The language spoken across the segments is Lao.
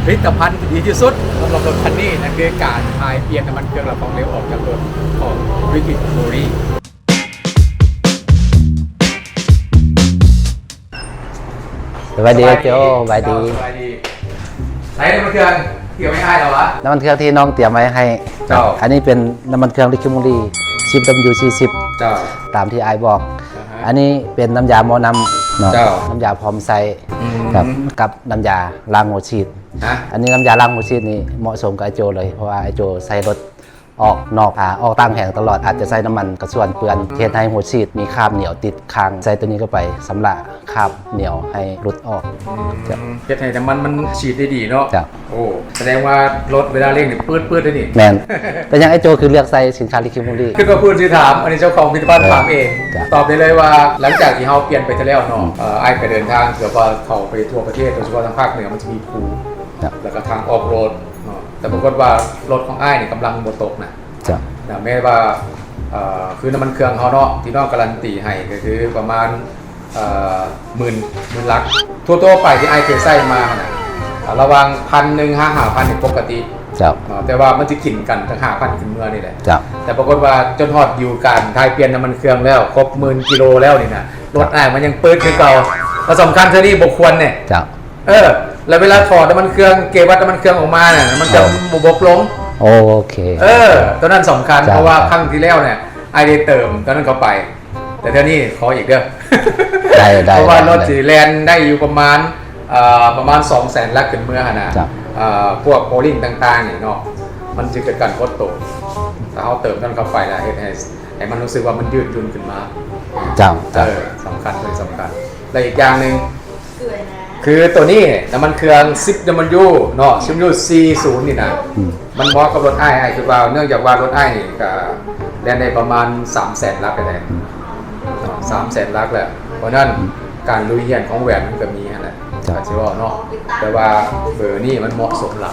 ຜະລິດຕະພັນທີ່ດີທີ່ສຸດສຳລັບລົດຄັນນີ້ ນັ້ນຄືການຖ່າຍປ່ຽນນ້ຳມັນເຄື່ອງ ແລະ ຂອງເຫຼວອອກຈາກລົດຂອງວິກິດໂມລີ. ສະບາຍດີ ສະບາຍດີ ໂຈ ສະບາຍດີ ເຈົ້າ ສະບາຍດີ. ໃສ່ນ້ຳມັນເຄື່ອງ ຕຽມໄວ້ໃຫ້ແລ້ວຫວາ? ນ້ຳມັນເຄື່ອງທີ່ນ້ອງຕຽມໄວ້ໃຫ້. ເຈົ້າ. ອັນນີ້ເປັນນ້ຳມັນເຄື່ອງລິຄິວມູລີ ຊິບດັບເບິນຢູສີ່ສິບ ເຈົ້າ ຕາມທີ່ອ້າຍບອກ. ອ່າຮະ. ອັນນີ້ເປັນນ້ຳຢາໝໍ້ນ້ຳເນາະ. ເຈົ້າ. ນ້ຳຢາພ້ອມໃຊ້ ອືມ ກັບ ກັບນ້ຳຢາລ້າງຫົວສີດ. ຮະ? ອັນນີ້ນ້ຳຢາລ້າງຫົວສີດນີ້ເໝາະສົມກັບອ້າຍໂຈເລີຍ ເພາະວ່າອ້າຍໂຈໃຊ້ລົດອອກນອກ ອາ ອອກຕ່າງແຂວງຕະຫຼອດ ອາດຈະໃຊ້ນ້ຳມັນກະຊວນເປື້ອນ ອືມ ເຮັດໃຫ້ຫົວສີດມີຄາບໜຽວຕິດຄ້າງ. ໃຊ້ໂຕນີ້ເຂົ້າໄປຊຳລະຄາບໜຽວໃຫ້ຫຼຸດອອກ. ອືມ ເຈົ້າ. ເຮັດໃຫ້ນ້ຳມັນມັນສີດໄດ້ດີເນາະ. ເຈົ້າ. ໂອ້ ສະແດງວ່າລົດເວລາເລັ່ງນີ້ ປືດໆ ເລີຍນີ້. ແມ່ນ. ເປັນຫຍັງອ້າຍໂຈຄືເລືອກໃຊ້ສິນຄ້າລິຄິວມູລີ? ຄິດວ່າຜູ້ອື່ນຊິຖາມ ອັນນີ້ເຈົ້າຂອງຜະລິດຕະພັນຖາມເອງ. ເຈົ້າ. ຕອບໄດ້ເລີຍວ່າ ຫຼັງຈາກທີ່ເຮົາປ່ຽນໄປແຕ່ແລ້ວເນາະ ອືມ ເອີ ອ້າຍກະເດີນທາງ ເກືອບວ່າເຂົ້າໄປທົ່ວປະເທດ ໂດຍສະເພາະທາງພາກເໜືອ ມັນຈະມີພູ ເຈົ້າ ແລ້ວກະທາງອອຟໂຣດເນາະ ແຕ່ປາກົດວ່າລົດຂອງອ້າຍນີ້ກຳລັງບໍ່ຕົກນະ. ເຈົ້າ. ນະ ແມ່ນວ່າ ເອີ ຄືນ້ຳມັນເຄື່ອງເຮົາເນາະ ທີ່ນ້ອງກາລັນຕີໃຫ້ ກະຄືປະມານ ເອີ ໝື່ນ ໝື່ນຫຼັກ. ທົ່ວໆໄປທີ່ອ້າຍເຄີຍໃຊ້ມາຫັ້ນນະ ລະຫວ່າງພັນໜຶ່ງຫາຫ້າພັນນີ້ປົກກະຕິ. ເຈົ້າ. ເນາະ ແຕ່ວ່າມັນຈະກິນກັນຕັ້ງຫ້າພັນຂຶ້ນເມືອນີ້ແຫຼະ. ເຈົ້າ. ແຕ່ປາກົດວ່າຈົນຮອດດິວການຖ່າຍປ່ຽນນ້ຳມັນເຄື່ອງແລ້ວ ຄົບໝື່ນກິໂລແລ້ວນີ້ນະ ລົດອ້າຍມັນຍັງປືດຄືເກົ່າ. ແລະ ສຳຄັນເທື່ອນີ້ບໍ່ຄວນແນ່. ເຈົ້າ. ເອີ ແລ້ວເວລາຖອດນ້ຳມັນເຄື່ອງ ເກວັດນ້ຳມັນເຄື່ອງອອກມານະ ມັນຈະ ເອີ ບໍ່ບົກລົງ. ໂອເຄ. ເອີ ໂຕນັ້ນສຳຄັນ. ເຈົ້າ. ເພາະວ່າ ເຈົ້າ ຄັ້ງທີ່ແລ້ວເນຍ ອ້າຍໄດ້ເຕີມໂຕນັ້ນເຂົ້າໄປ ແຕ່ເທື່ອນີ້ຂໍອີກເດີ. ໄດ້ ໄດ້ ເພາະວ່າ ໄດ້ ລົດຊິແລ່ນໄດ້ຢູ່ປະມານ ເອີ ປະມານສອງແສນຫຼັກຂຶ້ນເມືອຫັ້ນນະ. ເຈົ້າ. ເອີ ພວກໂອລິງຕ່າງໆນີ້ເນາະ ມັນຊິເກີດການຫົດໂຕ ຖ້າເຮົາເຕີມໂຕນັ້ນເຂົ້າໄປແລ້ວ ເຮັດໃຫ້ ໃຫ້ມັນຮູ້ສຶກວ່າມັນຍືດຫຍຸ່ນຂຶ້ນມາ. ເຈົ້າ ເຈົ້າ. ເອີ ສຳຄັນ ໂຕນີ້ສຳຄັນ. ແລະ ອີກຢ່າງໜຶ່ງ ຄືໂຕນີ້ນ້ຳມັນເຄື່ອງ ສິບດັບເບິນຢູ ເນາະ ສິບດັບເບິນຢູສີ່ສິບນີ້ນະ ອືມ ມັນເໝາະກັບລົດອ້າຍ. ອ້າຍຄິດວ່າ ເນື່ອງຈາກວ່າລົດອ້າຍນີ້ກະແລ່ນໄດ້ປະມານສາມແສນຫຼັກແລ້ວ ອືມ ເນາະ ສາມແສນຫຼັກແລ້ວ. ເພາະນັ້ນ ອືມ ການລຸຍຮຽນຂອງແຫວນມັນກະມີຫັ້ນແຫຼະ. ເຈົ້າ. ກະຊິເວົ້າເນາະ ແຕ່ວ່າເບີນີ້ມັນເໝາະສົມລະ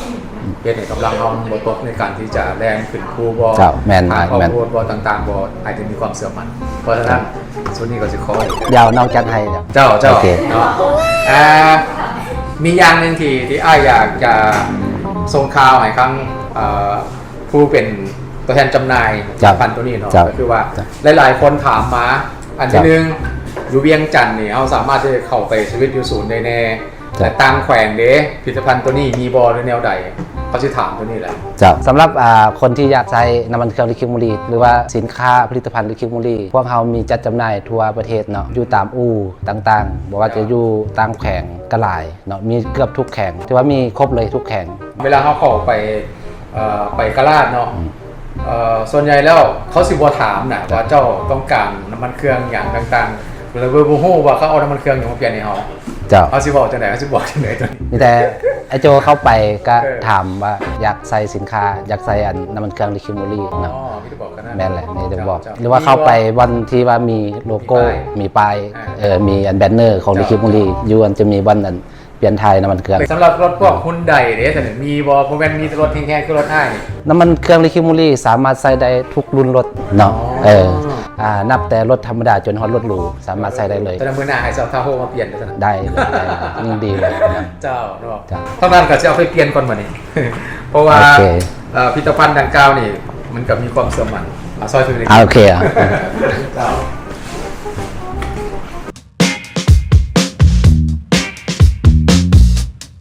ເຮັດໃຫ້ກຳລັງເຮົາມັນບໍ່ຕົກໃນການທີ່ຈະແລ່ນຂຶ້ນພູບໍ່. ເຈົ້າ. ແມ່ນ ທາງອອຟໂຣດບໍ່ ຕ່າງໆບໍ່ ອ້າຍຈະມີຄວາມເຊື່ອໝັ້ນ. ເພາະສະນັ້ນ ເຈົ້າ ຊຸດນີ້ກໍຊິຂໍ ດຽວນ້ອງຈັດໃຫ້. ເຈົ້າ ເຈົ້າ. ໂອເຄ. ເນາະ ອ່າ ມີຢ່າງໜຶ່ງທີ່ ທີ່ອ້າຍຢາກຈະສົ່ງຂ່າວໃຫ້ທາງ ເອີ ຜູ້ເປັນຕົວແທນຈຳໜ່າຍ ເຈົ້າ ພັນໂຕນີ້ເນາະ. ເຈົ້າ. ກໍຄືວ່າ ເຈົ້າ ຫຼາຍໆຄົນຖາມມາ ອັນທີໜຶ່ງ ເຈົ້າ ຢູ່ວຽງຈັນນີ້ ເຮົາສາມາດທີ່ຈະເຂົ້າໄປສະວິດຢູ່ສູນໄດ້ແນ່ ເຈົ້າ ແລະ ຕ່າງແຂວງເດ ຜະລິດຕະພັນໂຕນີ້ມີບໍ່ ຫຼືແນວໃດ? ເຂົາຊິຖາມໂຕນີ້ແຫຼະ. ເຈົ້າ. ສຳລັບ ອ່າ ຄົນທີ່ຢາກໃຊ້ນ້ຳມັນເຄື່ອງລິຄິວມູລີ ຫຼືວ່າສິນຄ້າຜະລິດຕະພັນລິຄິວມູລີ ພວກເຮົາມີຈັດຈຳໜ່າຍທົ່ວປະເທດເນາະ ຢູ່ຕາມອູ່ຕ່າງໆ ບໍ່ວ່າຈະ ເຈົ້າ ຢູ່ຕ່າງແຂວງກະຫຼາຍເນາະ ມີເກືອບທຸກແຂວງ ຖືວ່າມີຄົບເລີຍທຸກແຂວງ. ເວລາເຮົາເຂົ້າໄປ ເອີ ໄປກະລາດເນາະ ອືມ ເອີ ສ່ວນໃຫຍ່ແລ້ວເຂົາຊິບໍ່ຖາມນະ ເຈົ້າ ວ່າເຈົ້າຕ້ອງການນ້ຳມັນເຄື່ອງຫຍັງຕ່າງໆ ແລ້ວບໍ່ຮູ້ວ່າເຂົາເອົານ້ຳມັນເຄື່ອງຫຍັງມາປ່ຽນໃຫ້ເຮົາ. ເຈົ້າ. ເຮົາຊິເວົ້າຈັ່ງໃດ ເຮົາຊິບອກຈັ່ງໃດໂຕນີ້? ມີແຕ່ອ້າຍໂຈເຂົ້າໄປກະ ເອີ ຖາມວ່າຢາກໃສ່ສິນຄ້າ ຢາກໃສ່ອັນນ້ຳມັນເຄື່ອງລິຄິວມູລີເນາະ. ອໍ ມີແຕ່ບອກກັນນະ. ແມ່ນແຫຼະ ມີແຕ່ບອກ. ເຈົ້າ. ຫຼືວ່າເຂົ້າໄປບ່ອນທີ່ວ່າມີໂລໂກ້ ມີປ້າຍ ມີປ້າຍ ອ່າ ເອີ ມີອັນແບນເນີຂອງ ເຈົ້າ ລິຄິວມູລີ ຢູ່ອັນຈະມີບ່ອນອັນ ປ່ຽນຖ່າຍນ້ຳມັນເຄື່ອງ. ສຳລັບລົດພວກຮຸນໄດເດ້ ມີບໍ່? ບໍ່ແມ່ນມີແຕ່ລົດແຮງໆຄືລົດອ້າຍນີ້. ນ້ຳມັນເຄື່ອງລິຄິວມູລີສາມາດໃຊ້ໄດ້ທຸກລຸ້ນລົດເນາະ. ອໍ ເອີ ອ່າ ນັບແຕ່ລົດທຳມະດາຈົນຮອດລົດຫຼູ ສາມາດໃຊ້ໄດ້ເລີຍ. ຕອນນັ້ນມື້ໜ້າໃຫ້ຊາວທາໂຮມາປ່ຽນເດີ. ໄດ້ເລີຍ ໄດ້ເລີຍ ຍິນດີເລີຍ. ເຈົ້າເນາະ. ເຈົ້າ. ເທົ່ານັ້ນກໍຊິເອົາໄປປ່ຽນກ່ອນບັດນີ້ ເພາະວ່າ ໂອເຄ ເອີ ຜະລິດຕະພັນດັ່ງກ່າວນີ້ ມັນກໍມີຄວາມເຊື່ອໝັ້ນ ມາຊ່ອຍເພິ່ນ. ໂອເຄ. ເຈົ້າ.